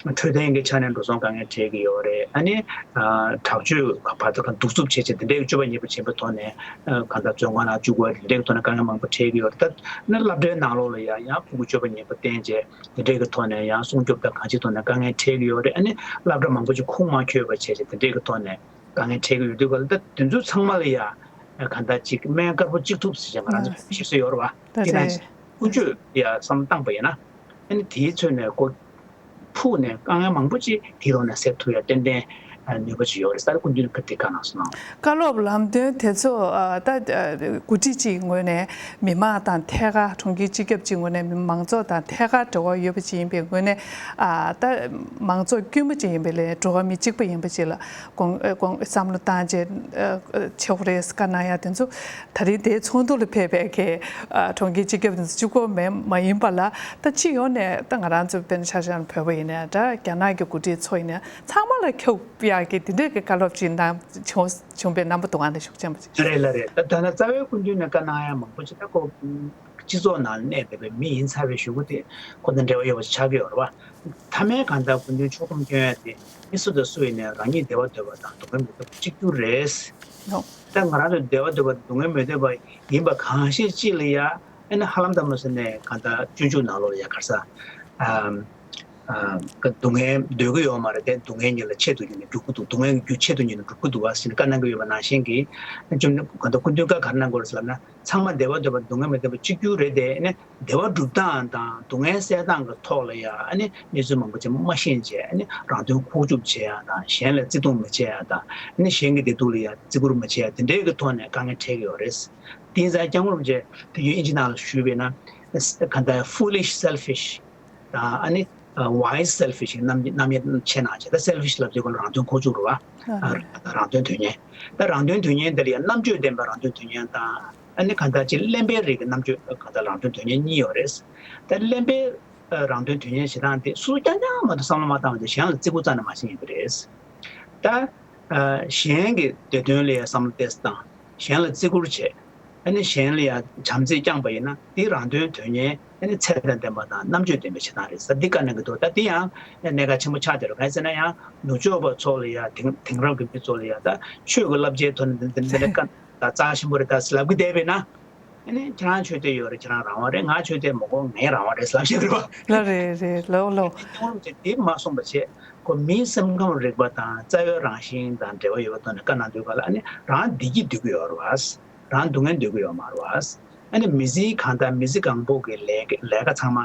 འཕྲོད་བསྟེན་གྱི་ཆ་ནས་འགྲོ་སོང་དཀའ་ངལ་འཕྲད་ཀྱི་ཡོད་རེད། ཨ་ནི་དྲག་སྤྱོད་བར་དུ་གདུག་རྩུབ་བྱས་བྱས་དེ་འདྲའི་སྤྱོད་པ་ཉེས་པ་བྱེད་པའི་ཐོག་ནས་གང་ལྟར་བཙོན་ཁང་ནང་བཅུག་པ་དེ་འདྲའི་ཐོག་ནས་དཀའ་ངལ་མང་པོ་འཕྲད་ཀྱི་ཡོད་རེད། ད་ནི་སློབ་གྲྭའི་ནང་ལོགས་ལ་ཡ་ཡང་ཕྲུ་གུ་སྤྱོད་པ་ཉེས་པ་བསྟེན་བྱས་དེ་འདྲའི་གི་ཐོག་ནས་ཡང་སྲུང་སྐྱོབ་དང་གང་ཅིའི་ཐོག་ནས་དཀའ་ངལ་འཕྲད་ཀྱི་ཡོད་རེད། ཨ་ནི་སློབ་གྲྭ་མང་པོ་ཅིག་ཁུངས་མ་འཁྱོལ་བ་བྱས་བྱས་དེ་འདྲའི་གི་ཐོག་ནས། དཀའ་ངལ་འཕྲད་ཀྱི་ཡོད་དུས་ག་ལ། ད་དེ་ཚོ་ཚང་མ་ལ་ཡ་གང་ལྟར་ཅིག་སྨན་དཀར་པོ་གཅིག་ཐུབ་ཟེར་བྱས་ང་རང་ཚོ་ཞེ་སོ་ཡོད་རེད་བ། དེ་ནང་བཞིན་ཀུན་སྤྱོད་ཡ་བསམ་བཏང་པ་ཡིན་ན་ཨ་ནི་དེའི་ཚོད་ནས་ཀོ་ཕུགས་ནས་དཀའ་ངལ་མང་པོ་ཅིག་དེའི་ཐོག་ནས་སེལ་ཐུབ་ཡ་ཏན་ཏན་ནུས་པ་ཅིག་ཡོད་རེད་ཟེར་སྐུ་མདུན་གྱིས་དེ་བཀའ་གནང་སོང་། བཀའ་སློབ་ལམ་སྟོན་དེ་ཚོ་ཨ་ད་འགོ་ཁྲིད་ཅིག་ངོས་ནས་མི་མང་དང་ཐད་ཀར། གྲོང་ཁྱེར་སྤྱི་ཁྱབ་ཅིག་ངོས་ནས་མི་མང་ཚོགས་དང་ཐད་ཀར་འབྲེལ་བ་ཡོད་པ་ཅིག་ཡིན་པའི་ངོས་ནས། ཨ་ད་མང་ཚོགས་དཀྱུས་མ་ཅིག་ཡིན་པའི་ལས་འགྲོ་བ་མི་གཅིག་པ་ཡིན་པ་ཅིག་ལ་དགོངས་དགོངས་བསམ་བློ་བཏང་བྱས་ཨ་བྱེད་དགོས་རེད་བཀའ་གནང་ཡ་དེ་ཚོ། ད་རིང་དེའི་ཚོགས་འདུ་ལ་ཕེབས་པའི་གི་ཨ་གྲོང་ཁྱེར་སྤྱི་ཁྱབ་དེ་ཚོ་གཅིག་པོ་མེད་མ་ཡིན་པ་ལ། ད་སྤྱི་ཡོངས་ནས་ད་ང་རང་ཚོ་དཔེར་ན་ཆ་བཞག་ན་བོད་པ་ཡིན་ན་འདྲ། རྒྱ་ནག་གི་འགོ་ཁྲིད་ཚོ་ཡིན་ན་ཚང་མ་ལ་ཁྱབ་ཡག་གི་དེ་འདྲའི་གི་བཀའ་སློབ་ཅིག་གནང་བྱུང་བྱུང་བའི་རྣམ་པ་འདུག་ག་ནས་ཤུགས་ཆེན་པོ་ཅིག་ལ་རེད་ལ་རེད། ད་ད་ནི་རྩ་བའི་སྐུ་མདུན་ནས་བཀའ་གནང་ཡ་མང་པོ་ཅིག་ད་ཁོ་སྤྱི་ཚོགས་ནང་གནས་བསྡད་པའི་མི་ཡིན་ཚར་བའི་གཞུག་གུ་དེ་ཁོ་དང་འབྲེལ་བ་ཡོད་པ་ཆགས་ཀྱི་ཡོད་རེད་བ། མཐའ་མའི་གང་ལྟར་སྐུ་མདུན་ཕྱོགས་བསྡོམས་སྐྱོན་ཡ་དེ་མི་སུ་དང་སུ་ཡིན་ནའི་རང་ཉིད་བདེ་བ་འདོད་པ་དང་སྡུག་བསྔལ་མི་འདོད་པ་གཅིག་གྱུར་རེད། ད་ང་རང་ཚོ་བདེ་བ་འདོད་པ་སྡུག་བསྔལ་མི་འདོད་པ་ཡིན་པ་གང་ཤེས་ཅིག་ལ་ཡ་ཨ་ནི་ཧ་ལམ་ད་མ་ཟེར་ནས་གང་ལྟར་སྤྱོད་འཇུག་ནང་ལོགས་ལ་ཡ་ག་རེ་ཟ། ཨམ། ཨ། སྡུག་བསྔལ་འདོད་ཀྱི་ཡོད་མ་རེད་དེ། སྡུག་བསྔལ་ཉིད་ལ་ཆེད་དུ་གྱུར་ནས་སྒྲུབ་ཀྱི་འདུག་སྡུག་བསྔལ་གྱི་རྒྱུ་ཆེད་དུ་གྱུར་ནས་སྒྲུབ་ཀྱི་འདུག་བ་ཟེར་ནས་བཀའ་གནང་གི་ཡོད་པ་ནང་བཞིན་གྱི། ཨ། ཅུང་གང་ལྟར་སྐུ་མདུན་བཀའ་ག་རེ་གནང་དགོས་རེད་ཟེར་ལབ་ན། ཚང་མ་བདེ་བ་འདོད་པ་སྡུག་བསྔལ་མི་འདོད་པ་གཅིག་གྱུར་རེད་དེ། ཨ་ནི་བདེ་བ་སྒྲུབ་སྟངས་དང་སྡུག་བསྔལ་སེལ་སྟངས་ཀྱི་ཐོག་ལ་ཡ་ཨ་ནི་གནས་ཚུལ་མང་པོ་ཅིག་མ་ཤེས་བྱས། ཨ་ནི་རང་དོན་ཁོག་བཅུག་བྱེད་ཡ་དང་། གཞན་ལ་བརྩེ་དུང་མ་བྱེད་ཡ་དང་། ཨ་ནི་གཞན་གྱི་བདེ་སྡུག་ལ་ཡ་བརྩི་བཀུར་མ་བྱེད་ཡ་དེ་འདྲའི་གི་ཐོག་ནས་དཀའ་ངལ་འཕྲད་ཀྱི་ཡོད་རེད། དེ་ཡིན་ཙང་སྐྱབས་མགོན་རིན་པོ་ཆེ་དུས་རྒྱུན་དབྱིན་ཇི་ནང་ལ་ཞུས་པས་ན། གང་ལྟར་foolish selfish དང་ཨ་ནི་wise selfish རྣམ་རྣམ་དབྱེ་ཕྱེ་གནང་བྱས། ད་selfish ལབ་དུས་ཀ་ལ་རང་དོན་ཁོག་བཅུག་རེད་བ། ཨ་རེད། རང་དོན་དོན་གཉེར། ད་རང་དོན་དོན་གཉེར་འདི་ལ་ཡང་རྣམ་དཔྱོད་ལྡན་པ་རང་དོན་དོན་གཉེར་དང་། ཨ་ནི་གང་ལྟར་ཅིག་གླེན་པའི་རིགས་ཀྱི་རྣམ་དཔྱོད་གང་ལྟར་རང་དོན་དོན་གཉེར་གཉིས་ཡོད་རེད། ད་གླེན་པའི་རང་དོན་དོན་གཉེར་བྱེད་སྟངས་དེ་སུ་རྐྱང་རྐྱང་མ་གཏོགས་བསམ་བློ་མ་བཏང་བ་དེ་གཞན་ལ་བརྩི་བཀུར་རྩ་ནས་མ་བྱེད་མཁན་དེ་རེད། ད་གཞན་གྱི་བདེ་དོན་ལ་ཡང་བསམ་བློ་གཏད་སྟངས། གཞན་ལ་བརྩི་བཀུར་བྱེད། ཨ་ནི་གཞན་ལ་ཡང་བྱམས་བརྩེ་བསྐྱངས་པ་ཡིན་ན་དེ་རང་དོན་དོན་གཉེར། ཨ་ནི་ཚད་དང་ལྡན་པ་དང་རྣམ་དཔྱོད་ལྡན་པའི་བྱེད་སྟངས་རེད་ཟེར་འདི་བཀའ་གནང་གི་འདུག་ད་འདི་ཡང་གནད་འགག་ཆེན་པོ་ཆགས་བསྡད་རེད། གང་ཡིན་ཟེར་ན་ཡང་ནུབ་ཕྱོགས་པ་ཚོ་ལ་ཡང་དེང་དེང་རབས་ཀྱི་མི་ཚོ་ལ་ཡང་ད་ཆོས་ཀྱི་བསླབ་བྱའི་ཐོག་ནས་འདི་འདི་འདི་བཀའ་ད་རྩ་ཆེན་པོ་རེད་ད་ལབ་ཀྱི་བསྡད་པས་ན། ཨ་ནི་ཁྱེད་རང་ཆོས་དད་ཡོད་རེད། ཁྱེད་རང་རང་དབང་རེད། ང་ཆོས་དད་མི་དགོས། ངའི་རང་དབང་རེད་ལབ་བཞག་རེད་བ། ལ་རེད་རེད་ལོ་ལོ། སྐྱབས་མགོན་རིན་པོ་ཆེ་དེ་མ་གསུངས་པ་བྱས། ཁོ་མིའི་སེམས་ཁམས་རིག་པ་དང་རྩ་བའི་རང་བཞིན་དང་འབྲེལ་བ་ཡོད་པའི་ཐོག་ནས་བཀའ་གནང་དུས་ག་ལ་ཨ་ནི་རང་བདེ་སྐྱིད་འདོད་ཀྱི་ཡོད་རེད་བ། རང་སྡུག་བསྔལ་འདོད་ཀྱི་ཡོད་མ་རེད་བ། ཨ་ནི་མི་ཚེའི་གང་ལྟར་མི་ཚེ་གང་པོ་གི་ལས་ཀ་ལས་ཀ་ཚང་མ་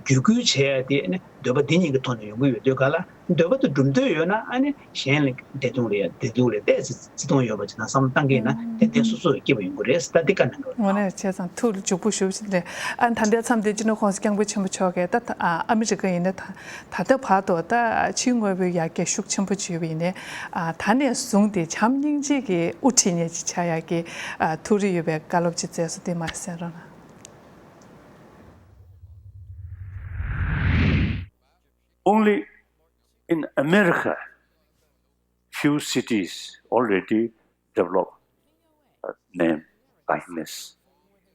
བརྒྱུད་སྐུལ་བྱས་ཏེ། ཨ་ནི་འདོད་པ་འདི་གཉིས་ཀྱི་ཐོག་ནས་ཡོང་གི་ཡོད་དུས་ག་ལ། འདོད་པ་དེ་འགྲུབ་འདོད་ཡོད་ན། ཨ་ནི་གཞན་ལ་བདེ་སྡུག་ལ་ཡ་བདེ་སྡུག་ལ་བལྟས་ཚེ་བརྩེ་དུང་ཡོད་པ་ཅིག་དང་བསམ་བློ་བཏང་གི་ཡིན་ན། ཏན་ཏན་སོ་སོ་ཡི་སྐྱིད་པ་ཡོང་གི་རེད། ད་འདི་བཀའ་གནང་གི་རེད། དངོས་གནས་བྱས་ཙང་ཐུགས་ལ་འཇུག་པོ་ཞུ་བཞིན་རེད། ཨ་ད་ལྟའི་མཚམས་དེ་སྤྱི་ནོར་༸གོང་ས་༸སྐྱབས་མགོན་ཆེན་པོ་མཆོག་གིས་ད་ཨ་ཨ་མི་རི་ཀ་ཡིན་ན་ད་ད་ལྟ་བར་དུ་ད་ཕྱིའི་དངོས་པོའི་ཡར་རྒྱས་ཤུགས་ཆེན་པོ་བྱུང་བ་ཡིན་ནའི། ཨ་ད་ནས་བཟུང་སྟེ་བྱམས་སྙིང་རྗེ་གི་དབུ་ཁྲིད་ཉེ་ཅིག་ཆགས་ཡག་གི་ཨ་ཐུགས་རེ་ཡོད་པའི་བཀའ་སློབ་ཅིག་བསྩལ་སོང་དེ་མར་གསན་རོགས་གནང་། Only in America, few cities already develop a name kindness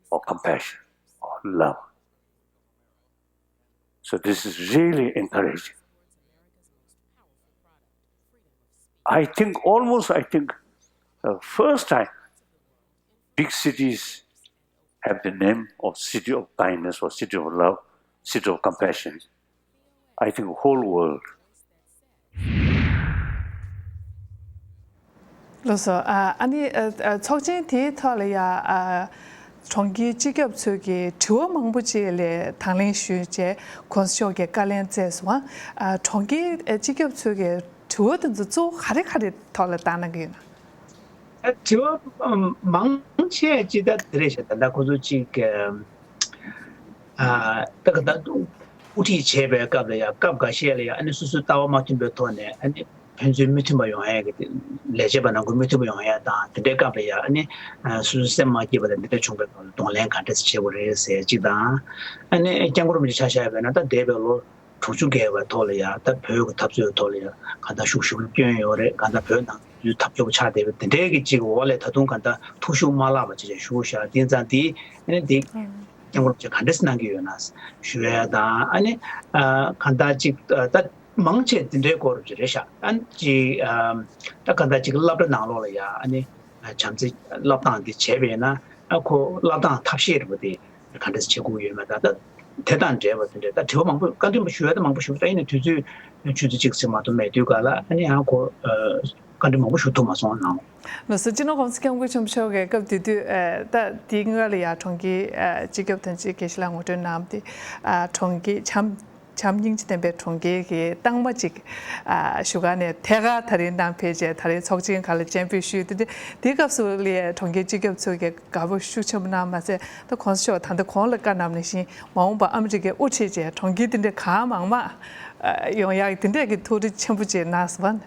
or compassion or love. So this is really encouraging. I think almost, I think, uh, first time big cities have the name of city of kindness or city of love, city of compassion. I think whole world. ལགས་སོ། ཨ་ཨ་ནི་ཨ་ཨ་ཚོགས་ཆེན་དེའི་ཐོག་ལ་ཡ་ཨ་གྲོང་ཁྱེར་སྤྱི་ཁྱབ་ཚོས་ཀྱི་དྲི་བ་མང་པོ་ཅིག་ལ་དང་ལེན་ཞུས་རྗེས་༸གོང་ས་མཆོག་གིས་བཀའ་ལན་བསྩལ་སོང་། ཨ་གྲོང་ཁྱེར་ཨ་སྤྱི་ཁྱབ་ཚོས་ཀྱི་དྲི་བ་དེ་ཚོ་གཙོ་བོ་ག་རེ་ག་རེ་ཐོག་ལ་བཏང་གནང་གི་ཡོད་ན། ཨ་དྲི་བ་ཨམ་མང་ཆེ་ཅིག་ད་དེ་རེད་ཤག་ད་ལྟ་ཁོ་ཚོ་ཅིག་ཨམ་ཨ་ད་ག་ད་དབུ་ཁྲིད་བྱས་པའི་སྐབས་ལ་ཡ་སྐབས་འགའ་ཤས་ལ་ཡ་ཨ་ནི་སོ་སོའི་ལྟ་བ་མ་མཐུན་པའི་ཐོག་ནས་ཨ་ནི་ཕན་ཚུན་མི་མཐུན་པ་ཡོང་ཡ་གི་ལས་བྱེད་པ་ནང་ཁུལ་མི་མཐུན་པ་ཡོང་ཡ་དང་། དེ་འདྲའི་སྐབས་ལ་ཡ་ཨ་ནི་ཨ་སོ་སོའི་སེམས་མ་སྐྱིད་པ་དང་འདི་འདྲ་བྱུང་པའི་སྐབས་ལ་གདོང་ལེན་ག་འདྲས་བྱེད་དགོས་རེད་ཟེར་ཅིག་དང་། ཨ་ནི་སྐྱབས་མགོན་རིན་པོ་ཆེ་ཆ་བཞག་པ་ཡིན་ན་ད་འདས་པའི་ལོ་དྲུག་ཅུ་བརྒལ་བའི་ཐོག་ལ་ཡ་ད་བོད་ཀྱི་འཐབ་རྩོད་ཐོག་ལ་ཡ་གང་ལྟར་ཤུགས་ཤུགས་བསྐྱོན་ཡོད་རེད། གང་ལྟར་བོད་ནང་དུས་འཐབ་ཕྱོགས་ཆགས་བསྡད་པའི་དེ་འདྲའི་གི་ཅིག་འོག་ལས་ད་དུང་གང་ལྟར་ཐུགས་ཤུགས་མ་བརླག་པ་ཅིག་ཅིག་ཞུ་དགོས་ཤག་དེ་ཙང་དེ་ཨ་ནི་དེ་སྐྱབས་མགོན་རིན་པོ་ཆེ་ག་འདྲས་གནང་གི་ཡོད་ན་ཞུ་ཡ་དང་། ཨ་ནི་ཨ་གང་ལྟར་ཅིག་ཨ་ད་མང་ཆེ་དེ་འདྲའི་སྐོར་ཅིག་རེད་ཤག་ཨ་ནི་ཅིག་ཨ་ད་གང་ལྟར་ཅིག་སློབ་གྲྭ་ནང་ལོགས་ལ་ཡ་ཨ་ནི་བྱམས་བརྩེ་སློབ་སྟངས་དེ་བྱས་པས་ན། ཨ་ཁོ་སློབ་སྟངས་ཐབས་ཤེས་རེད་པ་དེ། ག་འདྲས་བྱེད་དགོས་ཡོད་མེད་དང་། ད་དེ་དང་འབྲེལ་བ་དེ་འདྲས་ད་དྲི་བ་མང་པོ་བཀའ་འདྲི་མ་ཞུ་ཡ་ད་མང་པོ་ཞུ། ད་ཡིན་ནའི་དུས་ཚོད་ཆུ་ཚོད་གཅིག་ཙམ་མ་གཏོགས་མེད་དུས་ག་ལ་ཨ་ནི་ཡང་ཁོ་ཨ་བཀའ་འདྲི་མང་པོ་ཞུ་ཐུབ་མ་སོང་ནའང་། ལགས་སོ། སྤྱི་ནོར་༸གོང་ས་༸སྐྱབས་མགོན་ཆེན་པོ་མཆོག་གིས་སྐབས་དེ་དུས་ཨ་ད་དེའི་སྔོན་ལ་ཡང་གྲོང་ཁྱེར་ཨ་སྤྱི་ཁྱབ་དོན་གཅོད་དགེ་བཤེས་ལགས་ངོ་སྤྲོད་གནང་སྟེ། ཨ་གྲོང་ཁྱེར་བྱམས་བྱམས་སྙིང་རྗེ་ལྡན་པའི་གྲོང་ཁྱེར་གྱི་རྟགས་མ་ཅིག་ཨ་བཞུགས་སྒར་ནས་ཐད་ཀར་ད་རེས་ནང་ཕེབས་རྗེས་ད་རེས་ཚོགས་ཆེན་ཁག་ལ་སྤྱན་འབུལ་ཞུས་ཏེ། དེ་དེའི་སྐབས་སུ་ལ་ཡ་གྲོང་ཁྱེར་སྤྱི་ཁྱབ་ཚོས་ཀྱིས་དགའ་པོ་ཤུགས་ཆེན་པོ་གནང་མ་ཟད། ད་༸གོང་ས་མཆོག་ད་ལྟ་གོང་ལ་བཀའ་གནང་བ་ནང་བཞིན་མ་འོངས་པར་ཨ་མི་རི་ཀའི་དབུ་ཁྲིད་བྱས་གྲོང་ཁྱེར་འདི་འདྲའི་གང་མང་མང་ཨ་ཡོང་ཡག་དེ་འདྲས་ཀྱི་ཐུགས་རེ་ཆེན་པོ་ཅིག་གནང་སོང་བ།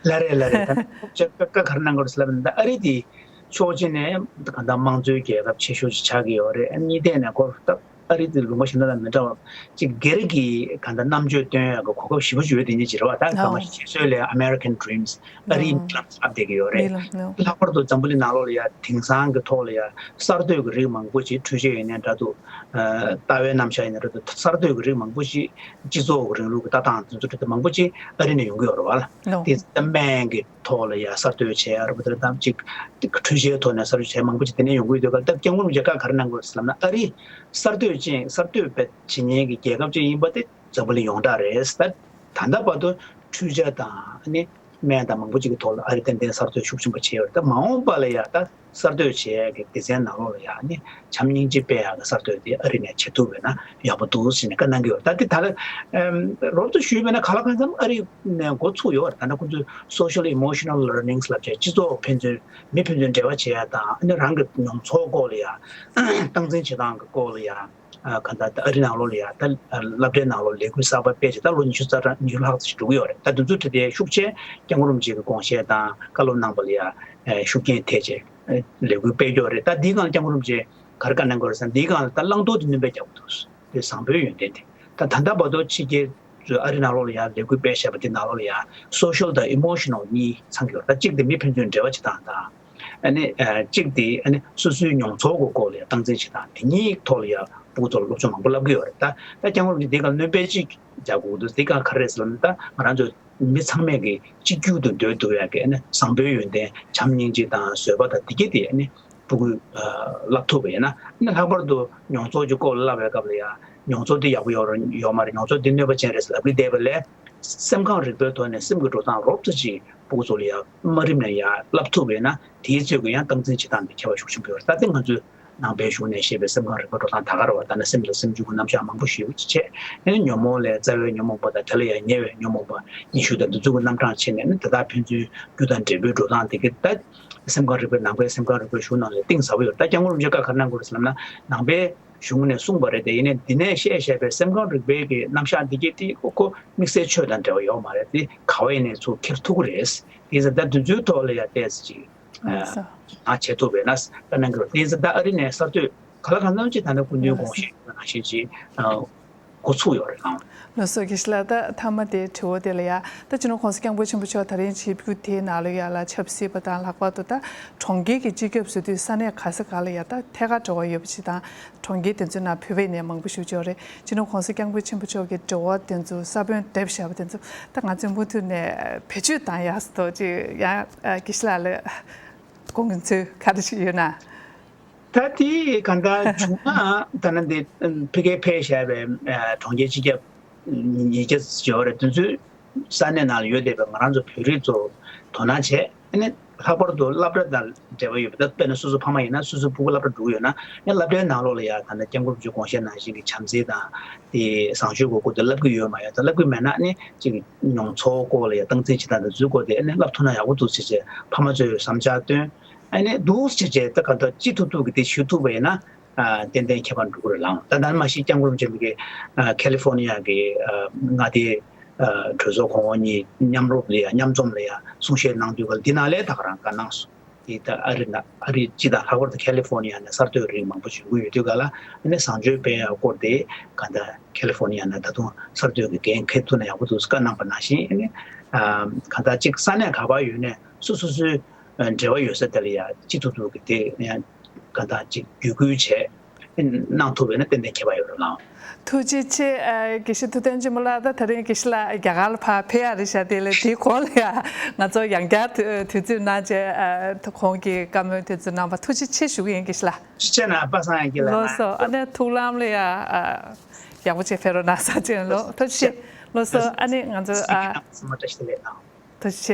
ལགས་རེད། ལགས་རེད། ད་ནི་ཁོང་ཚོས་བཀའ་ག་རེ་གནང་གི་རེད་ཟེར་ལབ་ན། ད་ཨ་རི་དེ་ཕྱོགས་གཅིག་ནས་གང་ལྟར་དམངས་གཙོའི་རྒྱལ་ཁབ་ཆེ་ཤོས་ཅིག་ཆགས་ཀྱི་ཡོད་རེད། ཨ་གཉིས་ཐད་ནས་ཁོ་ད་ཨ་རི་དེ་ལུང་པ་གཞན་དག་དང་མི་འདྲ་བ་ཅིག་སྒེར་གྱི་གང་ལྟར་རྣམ་དཔྱོད་སྟོན་ཡག་གི་གོ་སྐབས་ཞེ་པོ་ཅིག་ཡོད། དེ་འདྲ་ཅིག་རེད་བ། ད་གང་ཨོ་མང་ཞིག་ཁྱེད་ཚོས་ལ་American Dreams། ཨ་རིའི་ཨོ་རྣམ་ཐར་བསླབ་བསྡད་ཀྱི་ཡོད་རེད། ལགས་སོ། ལྷག་པར་དུ་འཛམ་བུ་གླིང་ནང་ལོགས་ལ་ཡ་དེང་སང་གི་ཐོག་ལ་ཡ་གསར་གཏོད་ཀྱི་རིགས་མང་པོ་ཅིག་འཕྲུལ་ཆས་ཡིན་ནའི་འདྲ་འདུག་ཨ་ལྟ་བའི་རྣམ་གཞག་ཡིན་ནའི་འདྲ་འདུག་གསར་གཏོད་ཀྱི་རིགས་མང་པོ་ཅིག་སྤྱི་ཚོགས་ཀྱི་རིང་ལུགས་ཀྱི་ལྟ་སྟངས་དེ་ཚོ་འདྲ་མང་པོ་ཅིག་ཨ་རི་ནས་ཡོང་གི་ཡོད་རེད་བ། ལགས་སོ། དེ་ཚོ་སྨན་གྱི་ཐོག་ལ་ཡ་གསར་གཏོད་བྱས་ཡ་རེད་པ། དེ་འདྲ་དང་ཅིག་འཕྲུལ་ཆས་ཐོག་ནས་གསར་གཏོད་བྱས་མང་པོ་ཅིག་དེ་ནས་ཡོང་གི་ཡོད་དུས་ག་ལ། ད་སྐྱབས་མགོན་རིན་པོ་ཆེས་བཀའ་ག་རེ་གནང་དགོས་ཟེར་ལབ་ན། ཨ་རི་གསར་གཏོད་ཅན་གསར་གཏོད་བྱེད་མཁན་གྱི་རྒྱལ་ཁབ་ཅིག་ཡིན་པ་དེ་འཛམ་བུ་གླིང་ཡོངས་གྲགས་རེད། ད་ད་ལྟ་བར་དུ་འཕྲུལ་ཆས་དང་ཨ་ནི་སྨན་དང་མང་པོ་ཅིག་གི་ཐོག་ལ་ཨ་རི་ཏན་ཏན་གསར་གཏོད་ཤུགས་ཆེན་པོ་བྱས་ཡོད་རེད། ད་མ་འོངས་པ་ལ་ཡ་ད་གསར་གཏོད་བྱེད་ཡག་གི་སྡེ་ཚན་ནང་ལོགས་ལ་ཡ་ཨ་ནི་བྱམས་སྙིང་རྗེ་སྤེལ་ཡག་གི་གསར་གཏོད་དེ་ཨ་རི་ནས་བྱེད་ཐུབ་པ་ཡིན་ན་ཡག་པོ་འདུག་ཟེར་ནས་བཀའ་གནང་གི་ཡོད་རེད། ད་དེ་ད་ལ་ཨམ་རོབ་ཏུ་ཞུས་པ་ཡིན་ན་གང་ལ་གང་འཚམ་ཨ་རི་ནས་འགོ་ཚུགས་ཡོད་རེད། ད་ལྟ་ཁོང་ཚོས་social emotional learnings་ལབ་བྱས་སྤྱི་ཚོགས་ཕན་ཚུན་མི་ཕན་ཚུན་འབྲེལ་བ་བྱེད་ཡག་དང་། ཨ་ནི་རང་གི་མྱོང་ཚོར་སྐོར་ལ་ཡ་སྟངས་འཛིན་བྱེད་སྟངས་ཀྱི་སྐོར་ལ་ཡ། ཨ་གང་ལྟར་ཨ་རི་ནང་ལོགས་ལ་ཡ་ད་སློབ་གྲྭའི་ནང་ལོགས་ལས་འགུལ་གསར་པ་སྤེལ་བྱས་ད་ལོ་ཉི་ཤུ་རྩ་གྲངས་ཉི་ཤུ་ལྷག་ཙམ་ཞིག་འགྲོ་གི་ཡོད་རེད། ད་དེ་ཚོའི་ཁྲོད་དེ་ཤུགས་ཆེ་སྐྱབས་མགོན་རིན་པོ་ཆེ་གི་དགོངས་བཞེད་དང་བཀའ་སློབ་གནང་པ་ལ་ཡ་ཤུགས་རྐྱེན་ཐེབས་བྱས་ལས་འགུལ་སྤེལ་གྱི་ཡོད་རེད། ད་འདིའི་སྒང་ལ་སྐྱབས་མགོན་རིན་པོ་ཆེ་ག་རེ་བཀའ་གནང་གི་ཡོད་རེད་ཟེར་ན། འདིའི་སྒང་ལ་ད་བླང་དོར་དེ་སྣོན་པ་རྒྱག་དགོས་འདུག་དེ་བཟང་པོའི་ཡོན་ཏན་དེ། ད་ད་ལྟ་བར་དུ་ཕྱི་རྒྱལ་ཚོས་ཨ་རི་ནང་ལོགས་ལ་ཡ་ལས་འགུལ་སྤེལ་བཞག་པ་དེ་ནང་ལོགས་ལ་ཡ་social་དང་emotional་གཉིས་ཚང་གི་ཡོད་རེད། ད་གཅིག་དེ་མི་ཕན་ཚུན་འབྲེལ་བ་བྱེད་སྟངས་དང་། ཨ་ནི་ཨ་གཅིག་དེ་ཨ་ནི་སོ་སོའི་མྱོང་ཚོར་གྱི་སྐོར་ལ་ཡང་སྟངས་འཛིན་བྱེད་སྟངས་དེ་གཉིས་ཐོག་ལ་ཡང་སྤུ་གུ་ཚོ་ལ་སློབ་སྦྱོང་མང་པོ་བསླབ་ཀྱི་ཡོད་རེད། ད་ད་སྐྱབས་མགོན་རིན་པོ་ཆེ་འདི་ག་སྣོན་པ་གཅིག་རྒྱག་དགོས་འདུག་འདི་ག་ག་རེ་རེད་ཟེར་ན། ད་ང་རང་ཚོ་མི་ཚང་མས་ཀྱི་གཅིག་གྱུར་དུ་སྡོད་ཐུབ་ཡག་གི་ཨ་ནི་བཟང་པོའི་ཡོན་ཏན་བྱམས་སྙིང་རྗེ་དང་བཟོད་པ་དང་དེ་གྱད་དེ་ཨ་ནི་སྤུ་གུས་ཨ་བསླབ་ཐུབ་པ་ཡིན་ན། ཨ་ནི་ལྷག་པར་དུ་མྱོང་ཚོར་གྱི་སྐོར་ལ་བསླབ་པའི་སྐབས་ལ་ཡང་མྱོང་ཚོར་འདི་ཡག་པོ་ཡོད་རེད་ཡོད་མ་རེད། མྱོང་ཚོར་འདི་གནོད་པ་ཅན་རེད་ཟེར་ལབ་ཀྱི་བསྡད་པ་ལས། སེམས་ཁམས་རིག་པའི་ཐོག་ནས་སེམས་ཀྱི་འགྲོ་སྟངས་རོབ་ཙམ་ཅིག་སྤུ་གུ་ཚོ་ལ་ཡང་དམའ་རིམ་ནས་ཡང་བསླབ་ཐུབ་པ་ཡིན་ན། དེའི་ཚོད་ཀྱི་ཡང་སྟངས་འཛིན་བྱེད་སྟངས་འདི་ཁྱད་པར་ཤུགས་ཆེན་པོ་ཡོད་རེད། ད་ལྟ་ང་ཚོས་ ནང་པའི་གཞུང་ནས་བཤད་པའི་སེམས་ཁམས་རིག་པའི་འགྲོ་སྟངས་ད་ག་རེ་བ། ད་ནི་སེམས་དང་སེམས་བྱུང་གི་རྣམ་གཞག་མང་པོ་ཞིག་བྱས། ཨ་ནི་ཉོན་མོངས་ལས་རྩ་བའི་ཉོན་མོངས་པ་དང་། དེ་ལས་ཡང་ཉེ་བའི་ཉོན་མོངས་པ། ཉི་ཤུ་དང་འདི་ཚོ་གི་རྣམ་གྲངས་ཕྱེ་ནས་ནི། དེ་དག་ཕན་ཚུན་རྒྱུ་དང་འབྲས་བུའི་འགྲོ་སྟངས་དེ་གི་ད་སེམས་ཁམས་རིག་པའི། ནང་པའི་སེམས་ཁམས་རིག་པའི་གཞུང་ནང་ལ་གཏིང་ཟབ་པོ་ཡོད། ད་སྐྱབས་མགོན་རིན་པོ་ཆེས་བཀའ་ག་རེ་གནང་དགོས་རེད་ཟེར་ལབ་ན། ནང་པའི་གཞུང་ནས་གསུངས་པ་རེད་དེ། ཡིན་ནའི་འདི་ནས་བཤད་བཤད་པའི་སེམས་ཁམས་རིག་པའི་གི་རྣམ་གཞག་འདི་གས་དེ་ཁོ་ཁོ་དམིགས་བསལ་ཆོས་དང་འབྲེལ་བ་ཡོད་མ་རེད། དེ་ག་བ་ཡིན་ནའི་ཚུར་འཁྱེར་ཐུབ་ཀྱི་རེད། དེ་ཡིན་ཙང་ད་འདི་ཚོའི་ཐོག་ལ་ཡང་ཏོག་ཙམ་ཅིག་ཨ་ལགས་སོ། ང་བྱེད་ཐུབ་པས་ན་བཀའ་གནང་གི་རེད། དེ་ཡིན་ཙང་ད་ཨ་རི་ནས་གསར་གཏོད་ག་ལ་གང་འཚམ་ཅིག་ད་ལྟ་སྐུ་མདུན་དགོངས་བཞེས་ཡོད་པ་ནང་བཞིན་ཅིག་ཨ་འགོ་ཚུགས་ཡོད་རེད་ལགས། ལགས་སོ། དགེ་བཤེས་ལགས། ད་མཐའ་མ་དེ་དྲི་བ་དེ་ལ་ཡ། ད་སྤྱི་ནོར་༸གོང་ས་༸སྐྱབས་མགོན་ཆེན་པོ་མཆོག་ད་རིང་བྱེད་རྒྱུ་དེའི་ནང་ལ་ཡ་ལ་ཆབ་སྲིད་པ་དང་། ལྷག་པར་དུ་ད་གྲོང་ཁྱེར་གྱི་སྤྱི་ཁྱབ་ཟེར་དུས་ས་གནས་ག་ས་ག་ལ་ཡ་ད་ཐད་ཀར་འབྲེལ་བ་ཡོད་པ་ཅིག་དང་། གྲོང་ཁྱེར་དེ་ཚོའི་ནང་བོད་པའི་ནས་མང་པོ་ཞིག་འབྱོར་རེད། སྤྱི་ནོར་༸གོང་ས་༸སྐྱབས་མགོན་ཆེན་པོ་མཆོག་གི་འབྲེལ་བ་དེ་ཚོ་ས་བོན་འདེབས་བཞག་པ་དེ་ཚོ་ད་ང་ཚོས་མུ་མཐུད་ནས་བེད་སྤྱོད་བཏང་ཡག་སོ་ཅིག་ཡང་ཨ་དགེ་བཤེས་ལགས་ལ་དགོངས་ཚུལ་ག་རེ་ཞིག་ཡོད་ན། ད་དེ་གང་ལྟར་བྱུང་ན། ད་ནི་འདི་ཕ་གིར་ཕེབས་བཞག་པའི་ཨ་གྲོང་ཁྱེར་སྤྱི་ཁྱབ་ཉིས་བརྒྱ་ཙམ་ཡོད་རེད། དེ་ཚོའི་ས་གནས་ནང་ལ་ཡོད་བསྡད་པའི་ང་རང་ཚོ་བོད་རིགས་ཚོ་དོ་སྣང་བྱས། ཨ་ནི་ལྷག་པར་དུ་སློབ་གྲྭ་དང་འབྲེལ་བ་ཡོད་པ། ད་དཔེར་ན་སོ་སོ་ཕ་མ་ཡིན་ན་སོ་སོའི་སྤུ་གུ་སློབ་གྲྭ་འགྲོ་གི་ཡོད་ན། ཨ་ནི་སློབ་གྲྭའི་ནང་ལོགས་ལ་ཡ་ད་ནི་སྐྱབས་མགོན་རིན་པོ་ཆེས་དགོངས་བཞེས་གནང་བཞིན་གྱི་བྱམས་བརྩེ་དང་དེ་བཟང་སྤྱོད་ཀྱི་སྐོར་དེ་བསླབ་ཀྱི་ཡོད་མ་ཡོད། ད་བསླབ་ཀྱི་མེད་ན་ཨ་ནི་ཅིག་མྱོང་ཚོར་སྐོར་ལ་ཡ་སྟངས་འཛིན་བྱེད་སྟངས་དེ་ཚོའི་སྐོར་དེ་ཨ་ནི་བསླབ་ཐུབ་ན་ཡག་པོ་འདུག་ཟེར་བྱས་ཕ་མ་ཚོས་བསམ་འཆར་བཏོན། ཨ་ནི་འདུག་ཟེར་བྱས་ད་གང་ལྟར་ཅི་ཐུབ་ཐུབ་ཀྱིས་དེ་ཞུ་ཐུབ་པ་ཡིན་ན། ཨ་ཏན་ཏན་ཁྱད་པར་འགྲོ་གི་རེད་ལགས། ད་ད་མ་གཞི་སྐྱབས་མགོན་རིན་པོ་ཆེ་གིས་ཨ་ཁ་ལི་ཧྥོ་ནི་ཡ་གི་ཨ་མངའ་སྡེའི་ཨ་གྲོས་ཚོགས་གོང་འོག་གཉིས་མཉམ་རུབ་ལ་ཡ། མཉམ་འཛོམས་ལ་ཡ་གསུང་བཤད་གནང་དུས་ག་ལ་འདི་ནང་ལ་ད་ག་རང་བཀའ་གནང་སོང་། དེ་ད་ཨ་རི་ནང་ཨ་རི་སྤྱི་དང་། ལྷག་པར་དུ་ཁ་ལི་ཧྥོ་ནི་ཡ་ནས་གསར་གཏོད་རིགས་མང་པོ་ཞིག་ཡོང་གི་ཡོད་དུས་ག་ལ། ཨ་ནི་བཟང་སྤྱོད་སྤེལ་ཡག་སྐོར་དེ་གང་ལྟར་ཁ་ལི་ཧྥོ་ནི་ཡ་ནས་ད་དུང་གསར་གཏོད་ཀྱི་འགན་འཁྱེར་ཐུབ་ན་ཡག་པོ་འདུག་བཀའ་གནང་པ་ནང་བཞིན། ཨ་ནི་ཨ་གང་ལྟར་ཅིག་ས་གནས་ག་པར་ཡོད་ནའི་སོ་སོ་སོའི་འབྲེལ་བ་ཡོད་ས་དེ་ལ་ཡ་ཅི་ཐུབ་ཐུབ་ཀྱིས་དེ་ཡང་གང་ལྟར་ཅིག་བརྒྱུད་སྐུལ་བྱས་གནང་ཐུབ་པ་ཡིན་ན་ཏན་ཏན་ཁྱད་པར་ཡོད་རེད་ལགས། ཐུགས་རྗེ་ཆེ། ཨ་དགེ་བཤེས་ཐུབ་བསྟན་ཆོས་འཕེལ་ལགས། ད་ད་རིང་དགེ་བཤེས་ལགས་རྒྱ་གར་ལ་ཕར་ཕེབས་ཡག་རེད་ཤག་དེ་ལས་དེའི་གོང་ལ་ཡ་ང་ཚོ་ཡང་བསྐྱར་དུས་དུས་ཚོད་གནང་བྱས། ཨ་གོང་གི་བཀའ་མོལ་དེ་ཚོ་གནང་བར་ཐུགས་རྗེ་ཆེ་ཞུ་གི་ཡིན་དགེ་བཤེས་ལགས། ཐུགས་རྗེ་ཆེ་གནང་། པ་སངས་ཡང་སྐྱིད་ལགས། ལགས་སོ། ཨ་ནི་ཐུགས་ལམ་ལ་ཡ་ཨ་ཡག་པོ་བྱས་ཕེབས་རོགས་གནང་། ས་ཆེན་ལོ་ཐུགས་རྗེ་ཆེ། ལགས་སོ། ཨ་ནི་ང་ཚོ་ཨ་ཐུགས་རྗེ་ཆེ།